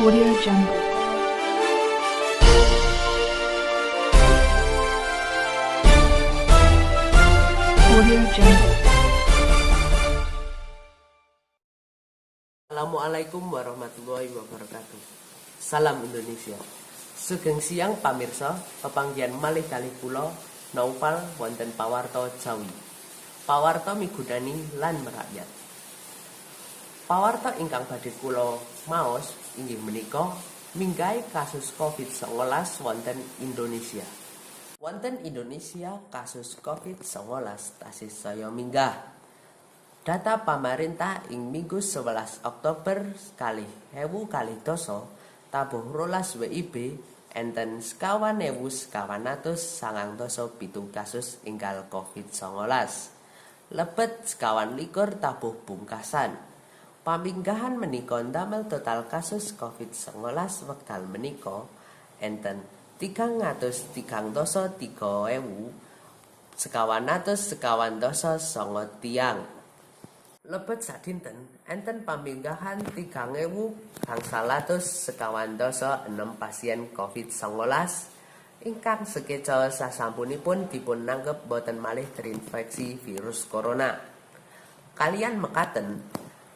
Audio Jungle. Audio Jungle. Assalamualaikum warahmatullahi wabarakatuh. Salam Indonesia. Sugeng siang, pamirsa, pepanggihan malih kalih kula Naufal wonten Pawarta Jawi. Pawarta migunani lan merakyat. Pawarta ingkang badhe kula maos inggih menika minggahe kasus Covid-19 wonten Indonesia. Wonten Indonesia kasus Covid-19 tasih saya minggah. Data pamarentah ing Minggu 11 Oktober 2020 tabuh 12 WIB enten 91.997 kasus enggal Covid-19. Lebet 29 tabuh pungkasan. Paminggahan menika ndamel total kasus Covid-19 wekdal menika enten 333.999 tiyang. Lebet sadinten enten paminggahan 3.496 pasien Covid-19 ingkang sekeca sasampunipun dipunanggep boten malih terinfeksi virus corona. Kaliyan mekaten,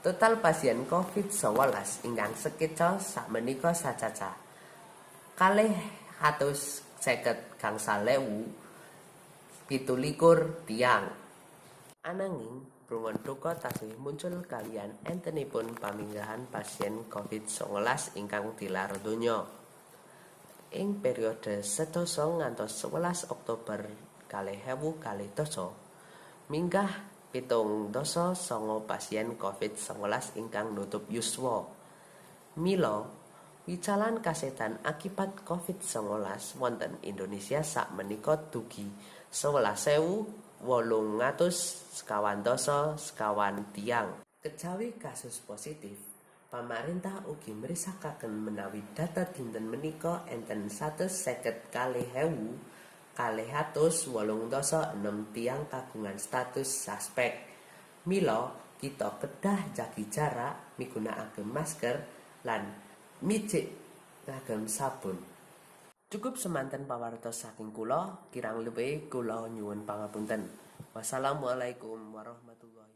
total pasien Covid-19 ingkang sekeca sakmenika sacacah 250.027 tiyang. Ananging brungon duka tasih muncul kaliyan entenipun paminggahan pasien Covid-19 ingkang tilar donya. Ing periode 7 ngantos 11 Oktober 2020 minggah 79 pasien Covid-19 ingkang nutup yuswa. Mila wicalan kasedan akibat Covid-19 wonten Indonesia sakmenika dugi 11.825 tiyang. Kejawi kasus positif, pamarentah ugi mrisakaken menawi data dinten menika enten 152.286 tiyang kagungan status suspek. Mila kita kedah jagi jarak, migunakake masker lan micik ngagem sabun. Cukup semanten pawarta saking kula, kirang luwih kula nyuwun pangapunten. Wassalamualaikum warahmatullahi.